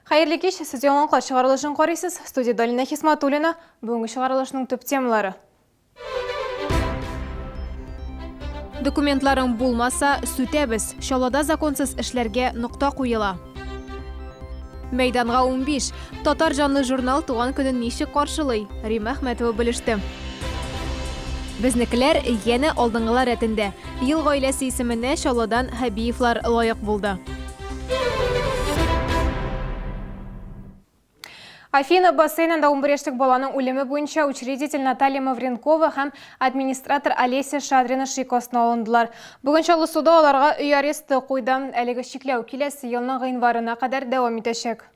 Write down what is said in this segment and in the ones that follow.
Хәерле кич, сез Яңалыклар чыгарылышын карыйсыз. Студиядә Алинә Хисматуллина. Бүгенге чыгарылышның төп темалары. Документларың булмаса, сүтәбез. Чаллыда законсыз эшләргә нокта куела. Мәйданга 15. Татар җанлы журнал туган көнен ничек каршылый? Римма Әхмәтова белеште. Безнекеләр янә алдынгылар рәтендә. Ел гаиләсе исеменә Чаллыдан Хәбиевлар лаек булды. Афина бассейнында 11 яшьлек баланың үлеме буенча учредитель Наталья Мавренкова һәм администратор Олеся Шадрина шик астына алындылар. Бүген Чаллы суды аларга өй аресты куйды. Әлеге чикләү киләсе елның гыйнварына кадәр дәвам итәчәк.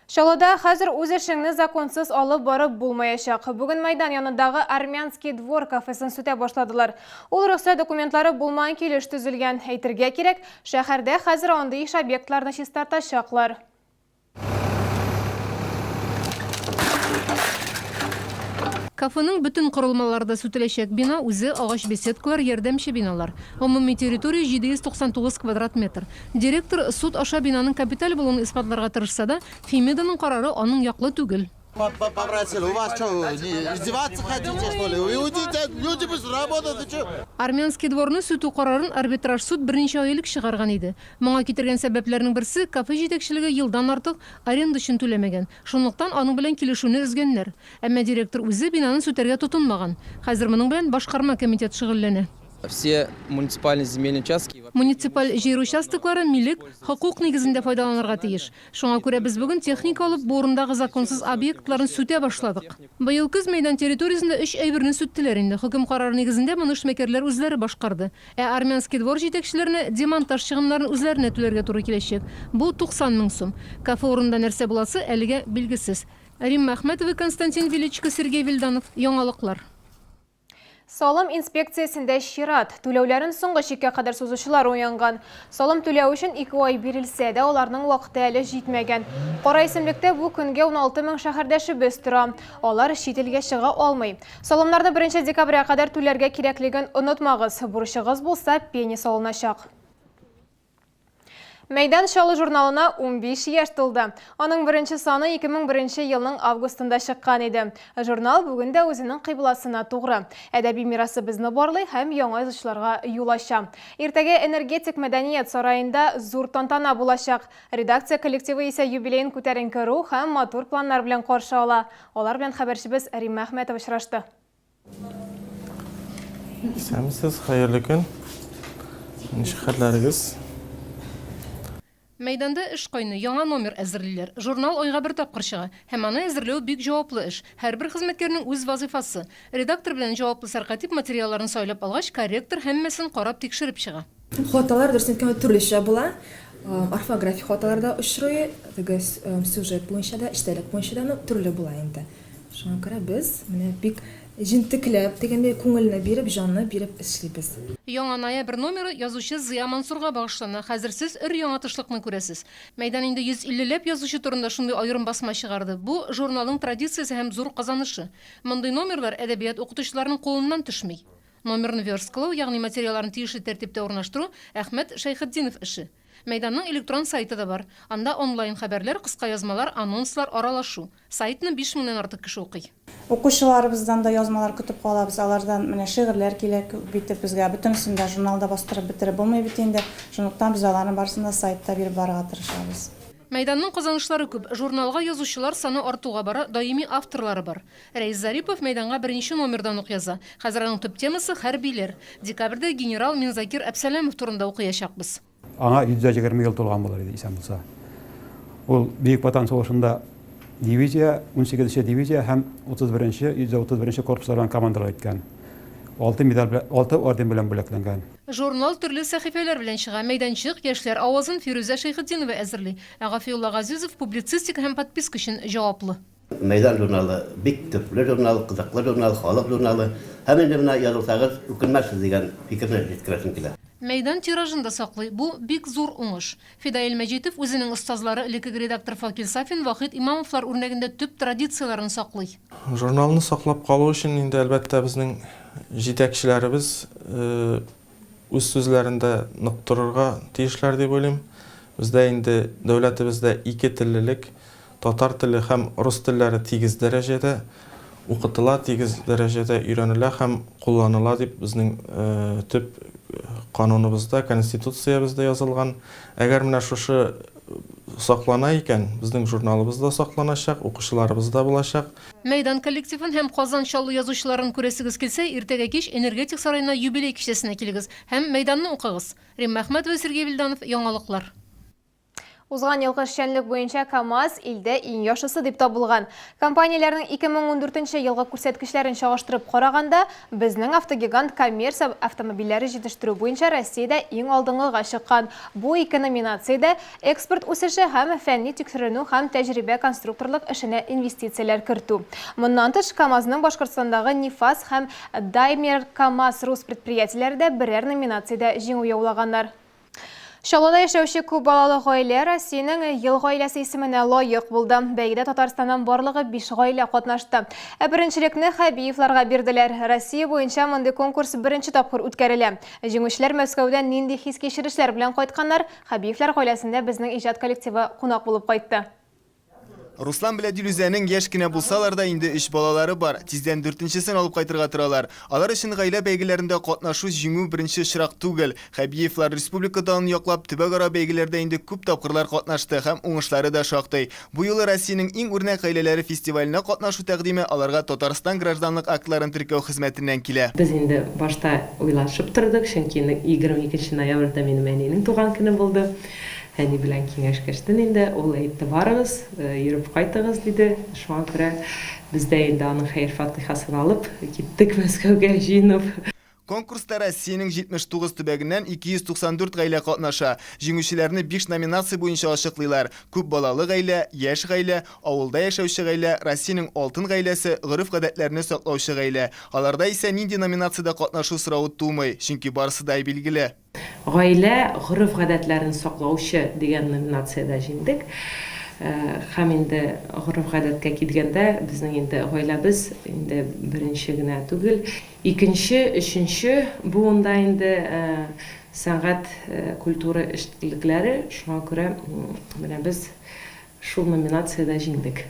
Чаллыда хәзер үз эшеңне законсыз алып барып булмаячак. Бүген мәйдан янындагы Армянский двор кафесын сүтә башладылар. Ул рөхсәт документлары булмаган килеш төзелгән. Әйтергә кирәк, шәһәрдә хәзер андый иш объектларны чистартачаклар. Кафеның бөтен корылмалары да сүтеләчәк. Бина үзе, агач беседкалар, ярдәмче биналар. Гомуми территория 799 квадрат метр. Директор суд аша бинаның капиталь булуын исбатларга тырышса да, Фемиданың карары аның яклы түгел. Попросили, у вас что, издеваться хотите, что ли? Вы уйдите, люди пусть работают, вы что? Армянский дворны сүтү карарын арбитраж суд берничә ай элек чыгарган иде. Моңа китергән сәбәпләрнең берсе, кафе җитәкчелеге елдан артык аренда өчен түләмәгән, шунлыктан аның белән килешүне өзгәннәр. Әмма директор үзе бинаны сүтәргә тотынмаган. Хәзер моның белән башкарма комитет шөгыльләнә. Все муниципальные земельные участки. Муниципаль җир участоклары милек, хокук нигезендә файдаланырга тиеш. Шуңа күрә без бүген техника алып, бу урындагы законсыз объектларны сүтә башладык. Быел көз мәйдан территориясендә өч әйберне сүттеләр инде. Хөкем карары нигезендә моны эшмәкәрләр үзләре башкарды. Ә Армянский двор җитәкчеләренә демонтаж чыгымнарын үзләренә түләргә туры киләчәк. Бу, 90 мең сум. Кафе урынында нәрсә буласы әлегә билгесез. Римма Әхмәтова, Константин Величко, Сергей Вильданов. Яңалыклар. Салым инспекциясендә чират. Түләүләрен соңгы чиккә кадәр сузучылар уянган. Салым түләү өчен ике ай бирелсә дә, аларның вакыты әле җитмәгән. Кара исемлектә бу көнгә 16 мең шәһәрдәшебез тора. Алар чит илгә чыга алмый. Салымнарны беренче декабрьгә кадәр түләргә кирәклеген онытмагыз. Бурычыгыз булса, пеня салыначак. Мәйдан Чаллы журналына 15 яшь тулды. Аның беренче саны 2001 елның августында чыккан иде. Журнал бүген дә үзенең кыйбласына тугры. Әдәби мирасыбызны барлый һәм яңа язучыларга юл ача. Иртәгә Энергетик мәдәният сараенда зур тантана булачак. Редакция коллективы исә юбилеен күтәренке рух һәм матур планнар белән каршы ала. Алар белән хәбәрчебез Римма Әхмәтова очрашты. Исәнмесез, хәерле көн. Ничек хәлләрегез? Мәйданда эш кайный, яңа номер әзерлиләр. Журнал айга бер тапкыр чыга. Һәм аны әзерләү бик җаваплы эш. Һәрбер хезмәткәрнең үз вазыйфасы. Редактор белән җаваплы сәркатип материалларны сайлап алгач, корректор һәммәсен карап тикшереп чыга. Хаталар, дөресен әйткәндә, төрлечә була. Орфографик хаталар да очрый, теге сюжет буенча да, эчтәлек буенча да, ну, төрле була инде. Шуңа күрә без менә бик җентекләп, дигәндәй, күңелне биреп, җанны биреп эшлибез. Яңа ноябрь номеры язучы Зыя Мансурга багышлана. Хәзер сез өр-яңа тышлыкны күрәсез. Мәйдан инде 150 ләп язучы турында шундый аерым басма чыгарды. Бу, журналның традициясе һәм зур казанышы. Мондый номерлар әдәбият укытучыларының кулыннан төшми. Номерны версткалау, ягъни материалларны тиешле тәртиптә урнаштыру, Әхмәт Шәйхетдинов эше. Мәйданның электрон сайты да бар. Анда онлайн хәбәрләр, кыска язмалар, анонслар, аралашу. Сайтны 5000 нән артык кеше укый. Укучыларыбыздан да язмалар көтеп калабыз. Алардан менә шигырьләр килә күп итеп безгә. Бөтенесен дә журналда бастырып бетереп булмый бит инде. Шунлыктан без аларның барысын да сайтта биреп барырга тырышабыз. Мәйданның казанышлары күп. Журналга язучылар саны артуга бара, даими авторлары бар. Рәис Зарипов Мәйданга беренче номердан ук яза. Хәзер аның төп темасы, хәрбиләр. Декабрьдә генерал Минзакир Әпсәләмов турында укыячакбыз. Аңа 120 ел тулган булыр иде, исән булса. Ул Бөек Ватан сугышында дивизия, 18 нче дивизия һәм 31 нче, 131 нче корпуслар белән командалык иткән. Алты медаль белән, алты орден белән бүләкләнгән. Журнал төрле сәхифәләр белән чыга. Мәйданчык, Яшьләр авазын Фирүзә Шәйхетдинова әзерли. Ә Гафиулла Газизов публицистика һәм подписка өчен җаваплы. Мәйдан журналы бик төпле журнал, кызыклы журнал, халык журналы. Һәм инде менә язылсагыз, үкенмәссез дигән фикерне җиткерәсем килә. Мәйдан тиражын да саклый. Бу, бик зур уңыш. Фидаил Мәҗитов үзенең остазлары, элеккеге редактор Факил Сафин, Вахит Имамовлар үрнәгендә төп традицияләрне саклый. Журналны саклап калу өчен инде, әлбәттә, безнең җитәкчеләребез үз сүзләрендә нык торырга тиешләр дип уйлыйм. Бездә инде дәүләтебездә ике теллелек, татар теле һәм рус телләре тигез дәрәҗәдә укытыла, тигез дәрәҗәдә өйрәнелә һәм кулланыла дип безнең төп кануныбызда, Конституциябездә язылган. Әгәр менә шушы саклана икән, безнең журналыбыз да сакланачак, укучыларыбыз да булачак. Мәйдан коллективын һәм Казан Чаллы язучыларын күрәсегез килсә, иртәгә кич Энергетик сараена юбилей кичәсенә килегез һәм Мәйданны укыгыз. Римма Әхмәтова, Сергей Вильданов, Яңалыклар. Узган елгы эшчәнлек буенча КАМАЗ илдә иң яхшысы дип табылган. Компанияләрнең 2014 елгы күрсәткечләрен чагыштырып караганда, безнең автогигант коммерция автомобильләре җитештерү буенча Россиядә иң алдынгыга чыккан. Бу ике номинациядә, экспорт үсеше һәм фәнни тикшеренү һәм тәҗрибә-конструкторлык эшенә инвестицияләр кертү. Моннан тыш, КАМАЗның Башкортстандагы НИФАЗ һәм Даймлер КАМАЗ рус предприятиеләре дә берәр номинациядә җиңү яулаганнар. Чаллыда яшәүче күп балалы гаилә Россиянең Ел гаиләсе исеменә лаек булды. Бәйгедә Татарстаннан барлыгы биш гаилә катнашты. Ә беренчелекне Хәбиевларга бирделәр. Россия буенча мондый конкурс беренче тапкыр үткәрелә. Җиңүчеләр Мәскәүдән нинди хис-кичерешләр белән кайтканнар, Хәбиевләр гаиләсендә безнең иҗат коллективы кунак булып кайтты. Руслан белән Дилүзәнең яшь кенә булсалар да, инде өч балалары бар. Тиздән дүртенчесен алып кайтырга торалар. Алар өчен гаилә бәйгеләрендә катнашу җиңү беренче очрак түгел. Хәбиевлар республика данын яклап, төбәкара бәйгеләрдә инде күп тапкырлар катнашты һәм уңышлары да шактый. Бу юлы Россиянең иң үрнәк гаиләләре фестиваленә катнашу тәкъдиме аларга Татарстан гражданлык актларын теркәү хезмәтеннән килә. Без инде башта уйлашып тордык, чөнки 22 нче ноябрьдә минем әнинең туган көне булды. Әни белән киңәшкәчтен инде, ул әйтте, барыгыз, йөреп кайтыгыз, диде. Шуңа күрә без дә инде аның хәер-фатыйхасын алып, киттек Мәскәүгә җыенып. Конкурста Россиянең 79 төбәгеннән 294 гаилә катнаша. Җиңүчеләрне биш номинация буенча ачыклыйлар, Күп балалы гаилә, Яшь гаилә, Авылда яшәүче гаилә, Россиянең алтын гаиләсе, Гореф-гадәтләрне саклаучы гаилә. Аларда исә нинди номинациядә катнашу соравы тумый, чөнки барысы да билгеле. Гаилә гореф-гадәтләрен саклаучы дигән номинациядә җиңдек. Һәм инде гореф-гадәткә килгәндә, безнең инде гаиләбез инде беренче генә түгел, икенче, өченче буында инде сәнгать, культура эшлекләре, шуңа күрә менә без шул номинациядә җиңдек.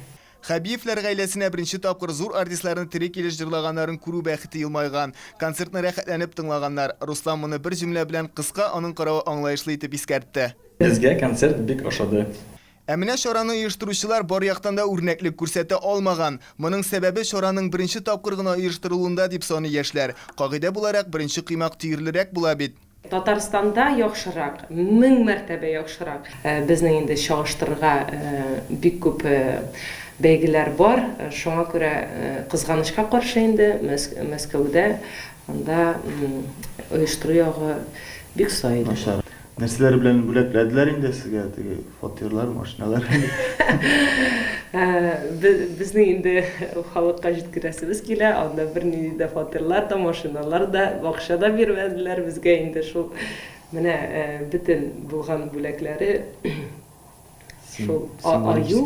Хәбиевләр гаиләсенә беренче тапкыр зур артистларны тере килеш җырлаганнарын күрү бәхете елмайган. Концертны рәхәтләнеп тыңлаганнар. Руслан моны бер җөмлә белән кыска, аның каравы аңлаешлы итеп искәртте. Безгә концерт бик ошады. Ә менә чараны оештыручылар бар яктан да үрнәклек күрсәтә алмаган. Моның сәбәбе чараның беренче тапкыр гына оештырылуында дип саный яшьләр. Кагыйдә буларак, беренче коймак төерлерәк була бит. Татарстанда яхшырак, 1000 мәртәбә яхшырак. Безнең инде чагыштырырга бик күп бәйгеләр бар. Шуңа күрә, кызганычка каршы инде, Мәскәүдә анда оештыру ягы бик сай иде. Нәрсәләр белән бүләкләделәр инде сезгә, теге фатирлар, машиналар? Безнең инде халыкка җиткерәсебез килә, анда бернинди дә фатирлар да, машиналар да, акча да бирмәделәр безгә инде шул менә бөтен булган бүләкләре шул аю,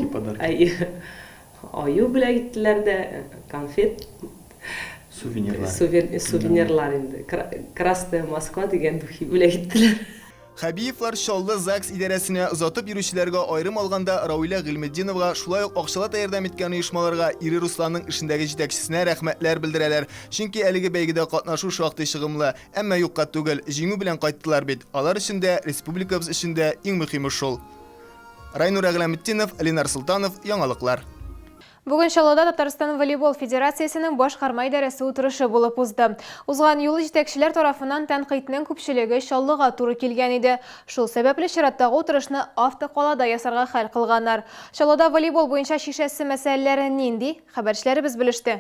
аю бүләк иттеләр дә, конфет, сувенирлар, сувенирлар инде, Красная Москва дигән духи бүләк иттеләр. Хәбиевлар Чаллы ЗАГС идарәсенә озатып йөрүчеләргә, аерым алганда, Рауилә Гыйльметдиновага, шулай ук акчалата ярдәм иткән оешмаларга, ире Русланның эшендәге җитәкчесенә рәхмәтләр белдерәләр. Чөнки әлеге бәйгедә катнашу шактый чыгымлы. Әмма юкка түгел, җиңү белән кайттылар бит. Алар өчен дә, республикабыз өчен дә иң мөхиме шул. Райнур Әгъләметдинов, Ленар Солтанов, Яңалыклар. Бүген Чаллыда Татарстан волейбол федерациясенең башкарма идарәсе утырышы булып узды. Узган юлы җитәкчеләр тарафыннан тәнкыйтьнең күпчелеге Чаллыга туры килгән иде. Шул сәбәпле чираттагы утырышны автокалада ясарга хәл кылганнар. Чаллыда волейбол буенча чишәсе мәсьәләләре нинди? Хәбәрчеләребез белеште.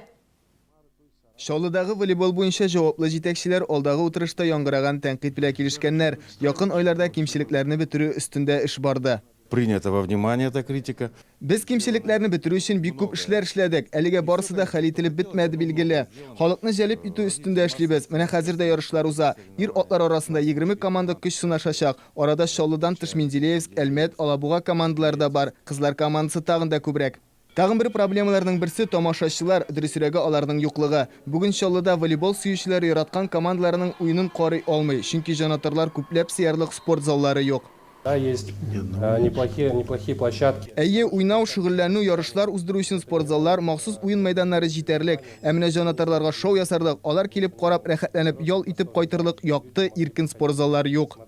Чаллыдагы волейбол буенча җаваплы җитәкчеләр алдагы утырышта яңгыраган тәнкыйть белән килешкәннәр. Якын айларда кимчелекләрне бетерү өстендә эш барды. Принята во внимание эта критика. Без кимчелекләрне бетерү өчен бик күп эшләр эшләдек. Әлегә барысы да хәл ителеп бетмәде, билгеле. Халыкны җәлеп итү өстендә эшлибез. Менә хәзер дә ярышлар уза. Ир-атлар арасында 20 команда көч сынашачак. Арада Чаллыдан тыш Менделеевск, Әлмәт, Алабуга командалары да бар. Кызлар командасы тагын да күбрәк. Тагын бер проблемаларның берсе, тамашачылар, дөресрәге, аларның юклыгы. Бүген Чаллыда волейбол сөючеләр яраткан командаларының уенын карый алмый, чөнки җанатарлар күпләп сыярлык спорт заллары юк. Да, есть неплохие, неплохие площадки. Әйе, уйнау, шөгыльләнү, ярышлар уздыру өчен спортзаллар, махсус уен мәйданнары җитәрлек. Ә менә җанатарларга шоу ясарлык, алар килеп карап, рәхәтләнеп ял итеп кайтырлык якты, иркен спортзаллар юк.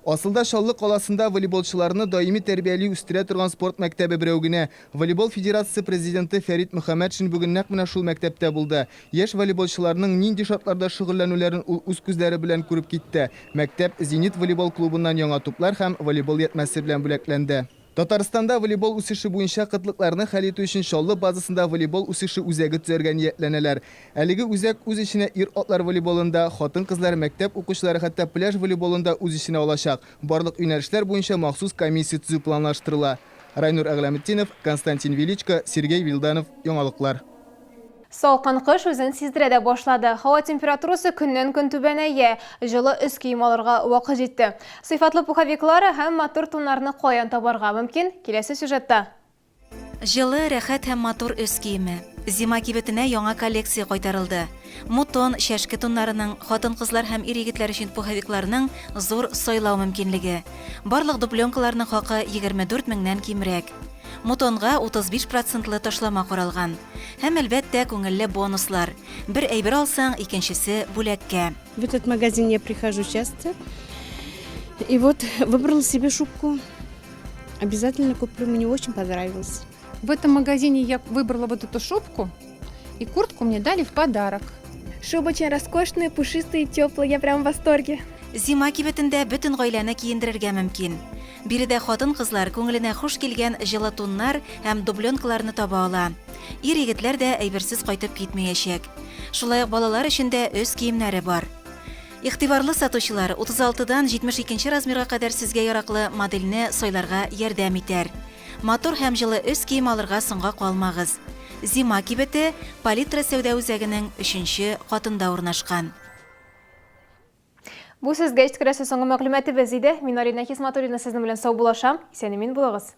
Асылда Чаллы каласында волейболчыларны даими тәрбияли үстерә торган спорт мәктәбе берәү генә. Волейбол федерациясе президенты Фәрит Мөхәммәтшин бүген нәкъ менә шул мәктәптә булды. Яшь волейболчыларның нинди шартларда шөгыльләнүләрен ул үз күзләре белән күреп китте. Мәктәп Зенит волейбол клубыннан яңа туплар һәм волейбол ятьмәсе белән бүләкләнде. Татарстанда волейбол үсеше буенча кытлыкларны хәл итү өчен Чаллы базасында волейбол үсеше үзәге төзәргә ниятләнәләр. Әлеге үзәк үз эченә ир-атлар волейболын да, хатын-кызлар, мәктәп укучылары, хәтта пляж волейболын да үз эченә алачак. Барлык юнәлешләр буенча махсус комиссия төзү планлаштырыла. Райнур Әгъләметдинов, Константин Величко, Сергей Вилданов, Яңалыклар. Салкын кыш үзен сиздерә дә башлады. Һава температурасы көннән-көн түбәнәя. Җылы өс кием алырга вакыт җитте. Сыйфатлы пуховиклар һәм матур туннарны каян табарга мөмкин? Киләсе сюжетта. Җылы, рәхәт һәм матур өс киеме. Зима кибетенә яңа коллекция кайтарылды. Мутон, чәшке туннарының, хатын-кызлар һәм ир-егетләр өчен пуховикларның зур сайлау мөмкинлеге. Барлык дубленкаларның хакы 24 меңнән кимрәк. Мутонга 35 процентлы ташлама каралган. Һәм, әлбәттә, күңелле бонуслар. Бер әйбер алсаң, икенчесе бүләккә. В этот магазин я прихожу часто. И вот выбрала себе шубку. Обязательно куплю, мне очень понравилось. В этом магазине я выбрала вот эту шубку, и куртку мне дали в подарок. Шуба очень роскошная, пушистая и теплая, я прям в восторге. Зима кибетендә бөтен гаиләне киендерергә мөмкин. Биредә хатын-кызлар күңеленә хуш килгән җылы туннар һәм дубленкаларны таба ала. Ир-егетләр дә әйберсез кайтып китмәячәк. Шулай ук балалар өчен дә өс киемнәре бар. Игътибарлы сатучылар 36 дан 72 нче размерга кадәр сезгә яраклы модельне сайларга ярдәм итәр. Матур һәм җылы өс кием алырга соңга калмагыз. Зима кибете Палитра сәүдә үзәгенең өченче катында урнашкан. Бу сезгә җиткерәсе соңгы мәгълүматыбыз иде. Мин Алина Хисматуллина сезнең белән саубуллашам. Исән-имин булыгыз.